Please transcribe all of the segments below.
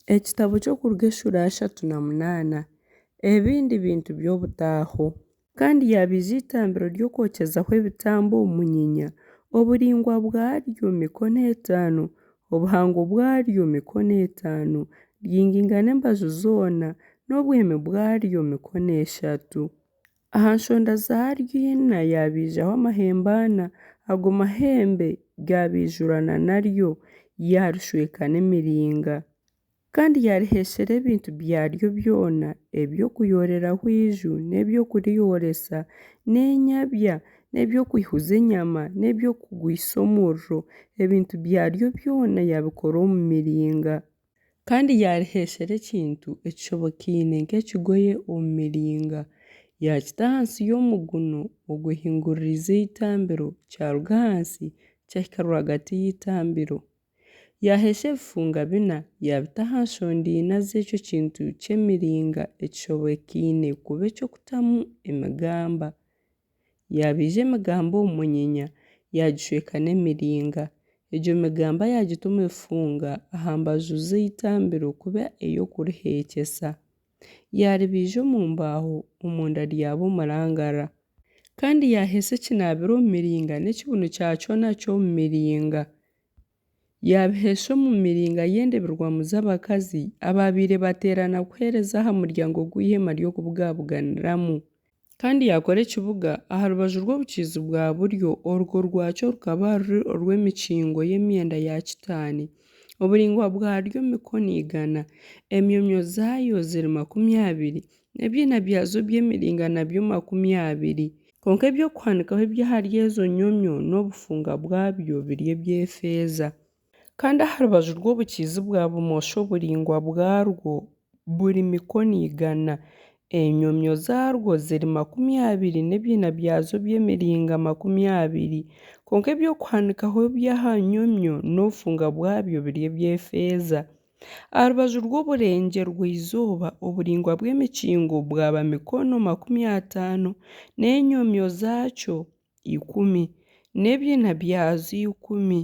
Ekitabo ky'Okuruga eshuura ya 38. Ebindi bintu by'Obutaaho. Kandi yaabaija eitambiro ry'okwokyezaho ebitambo omu munyinya, oburaingwa bwaryo mikono etaano, obuhango bwaryo mikono etaano, ryaingaingana embaju zoona, n'obwemi bwaryo mikono eshatu. Aha nshonda zaaryo ina yaabaijaho amahembe ana, ago mahembe gaabaijurana naryo, yaarishweka n'emiringa. Kandi yaariheeshera ebintu byaryo byona eby'okuyooreraho eiju n'eby'okuriyooresa, n'enyabya, n'eby'okwihuza enyama, n'eby'okugwisa omuriro, ebintu byaryo byona yaabikora omu miringa. Kandi yaariheeshera ekintu ekishobokaine nk'ekigoye omu miringa, yaakita ahansi y'omuguno ogwehinguririize eitambiro, kyaruga ahansi, kyahika rwagati y'eitambiro. Yaaheesha ebifunga bina, yaabita aha nshonda ina z'ekyo kintu ky'emiringa ekishobekeine kuba eky'okutamu emigamba. Yaabaija emigamba omu munyinya, yaagishweka n'emiringa. Egyo migamba yaagita omu bifunga aha mbaju z'eitambiro kuba ey'okuriheekyesa. Yaaribaija omu mbaaho, omunda ryaba omurangara. Kandi yaaheesa ekinaabiro omu miringa n'ekibunu kyakyo nakyo omu miringa. Yaabiheesha omu miringa y'endeberwamu z'abakazi abaabaire bateerana kuheereza aha muryango gw'eihema ry'okubugabuganiramu. Kandi yaakora ekibuga aha rubaju rw'obukiizi-bwa-buryo orugo rwakyo rukaba ruri orw'emikingo y'emyenda ya kitaani, oburaingwa bwaryo mikono igana, emyomyo zaayo ziri 20, n'ebiina byazo by'emiringa nabyo 20. Kwonka eby'okuhanikaho eby'ahari ezo nyomyo n'obufunga bwabyo biri eby'efeeza. Kandi aha rubaju rw'obukiizi-bwa-bumosho oburaingwa bwarwo buri mikono igana, enyomyo zaarwo ziri 20 n'ebiina byazo by'emiringa 20, kwonka eby'okuhanikaho eby'aha nyomyo n'obufunga bwabyo biri eby'efeeza. Aha rubaju rw'oburengyerwa-izooba oburaingwa bw'emikingo bwaba mikono 50, n'enyomyo zaakyo ikumi, n'ebiina byazo ikumi.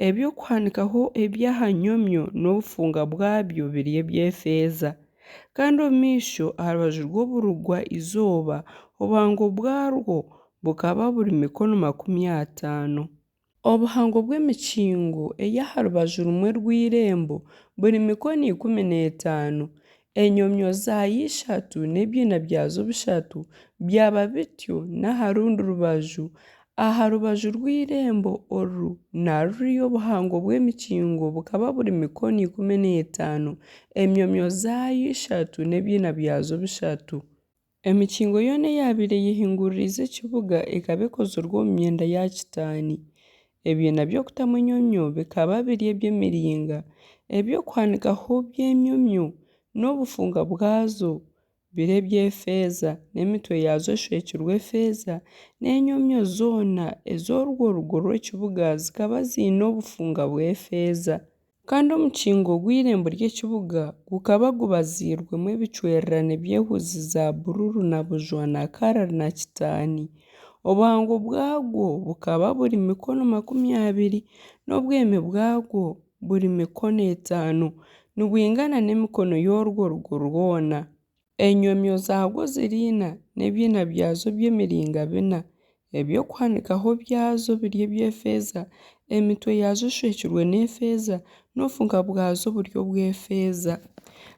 Eby'okuhanikaho eby'aha nyomyo n'obufunga bwabyo biri eby'efeeza. Kandi omu maisho aha rubaju rw'oburugwa-izooba obuhango bwarwo bukaba buri mikono 50. Obuhango bw'emikingo ey'aha rubaju rumwe rw'eirembo buri mikono 15, enyomyo zaayo ishatu n'ebiina byazo bishatu, byaba bityo n'aha rundi rubaju. Aha rubaju rw'eirembo oru na ruriya obuhango bw'emikingo bukaba buri mikono 15, enyomyo zaayo ishatu n'ebiina byazo bishatu. Emikingo yoona eyaabaire eyehinguririize ekibuga ekaba ekozirwe omu myenda ya kitaani. Ebiina by'okutamu enyomyo bikaba biri eby'emiringa, eby'okuhanikaho by'enyomyo n'obufunga bwazo biri eby'efeeza, n'emitwe yaazo eshwekirwe efeeza, n'enyomyo zoona ez'orwo rugo rw'ekibuga zikaba ziine obufunga bw'efeeza. Kandi omukingo gw'eirembo ry'ekibuga gukaba gubaziirwemu ebicwererane by'ehuuzi za bururu na bujwa na karari na kitaani. Obuhango bwagwo bukaba buri mikono 20, n'obwemi bwagwo buri mikono etaano, nibwingana n'emikono y'orwo rugo rwona. Enyomyo zaagwo ziri ina, n'ebiina byazo by'emiringa bina, eby'okuhanikaho byazo biri eby'efeeza, emitwe yaazo eshwekirwe n'efeeza, n'obufunga bwazo buri obw'efeeza.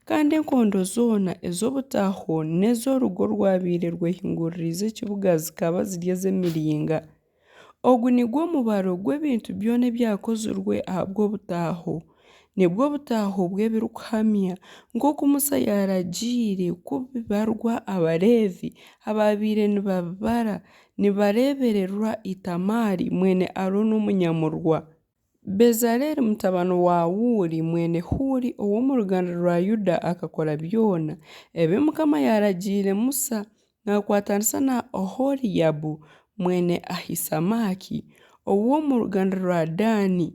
Kandi enkondo zoona ez'obutaaho n'ez'orugo orwabaire rwehinguririize ekibuga zikaba ziri ez'emiringa. Ogu nigwo mubaro gw'ebintu byona ebyakozirwe ahabw'Obutaaho, nibwo butaaho bw'Ebirikuhamya, nk'oku Musa yaaragiire ku bibarwa Abaleevi abaabaire nibabibara, nibareebererwa Itamaari mwene Arooni omunyamurwa. Bezaleeli mutabani wa Uri mwene Huuri ow'omu ruganda rwa Yuda akakora byona ebi Mukama yaaragiire Musa, naakwatanisa na Oholiabu mwene Ahisamaki ow'omu ruganda rwa Daani,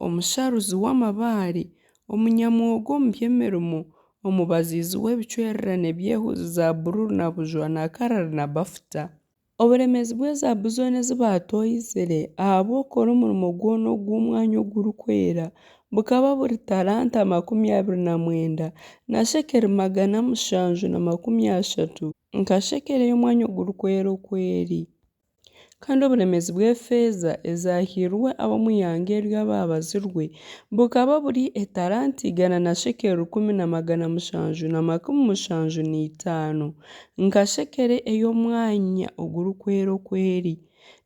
omusharuzi w'amabaare, omunyamwoga omu by'emirimo, omubaziizi w'ebicwererane by'ehuuzi za bururu na bujwa na karari na bafuta. Oburemeezi bw'ezaabu zoona ezi baatoizire ahabw'okukora omurimo gwona ogw'Omwanya Ogurikwera bukaba buri talanta 29, na shekeli 730, nka shekeli ey'Omwanya Ogurikwera oku eri. Kandi oburemeezi bw'efeeza ezahairwe ab'omu ihanga eryo abaabazirwe, bukaba buri etalanta 100 na shekeli 1775, nka shekeli ey'Omwanya Ogurikwera oku eri.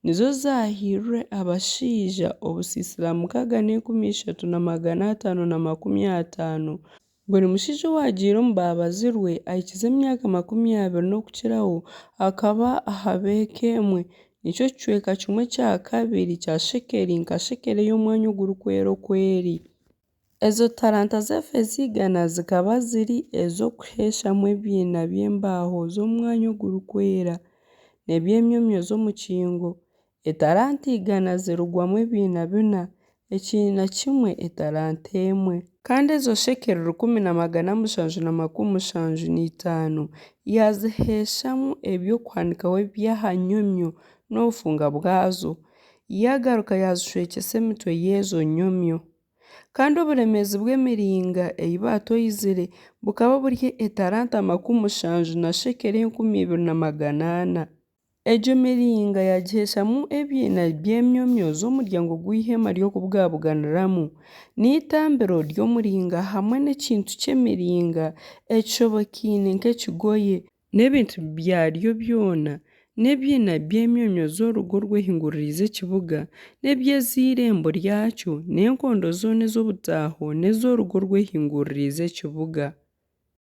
Nizo zaahairwe abashaija obusiisira 603,550, buri mushaija owaagiire omu baabazirwe ahikize emyaka 20 n'okukiraho akaba aha ab'eka emwe, nikyo kicweka kimwe kya kabiri kya shekeli nka shekeli ey'Omwanya Ogurikwera oku eri. Ezo talanta z'efeeza 100 zikaba ziri ez'okuheeshamu ebiina by'embaaho z'Omwanya Ogurikwera, n'eby'enyomyo z'omukingo, etalanta 100 zirugwamu ebiina bina, ekiina kimwe etalanta emwe. Kandi ezo shekeli 1775 yaaziheeshamu eby'okuhanikaho eby'aha nyomyo n'obufunga bwazo, yaagaruka yaazishwekyesa emitwe y'ezo nyomyo. Kandi oburemeezi bw'emiringa ei baatoizire bukaba buri etalanta 70 na shekeli 2,400. Egyo miringa yaagiheeshamu ebiina by'enyomyo z'omuryango gw'eihema ry'okubugabuganiramu, n'eitambiro ry'omuringa hamwe n'ekintu ky'emiringa ekishobekaine nk'ekigoye, n'ebintu byaryo byona, n'ebiina by'enyomyo z'orugo orwehinguririize ekibuga, n'eby'ez'eirembo ryakyo, n'enkondo zoona ez'obutaaho n'ez'orugo orwehinguririize ekibuga.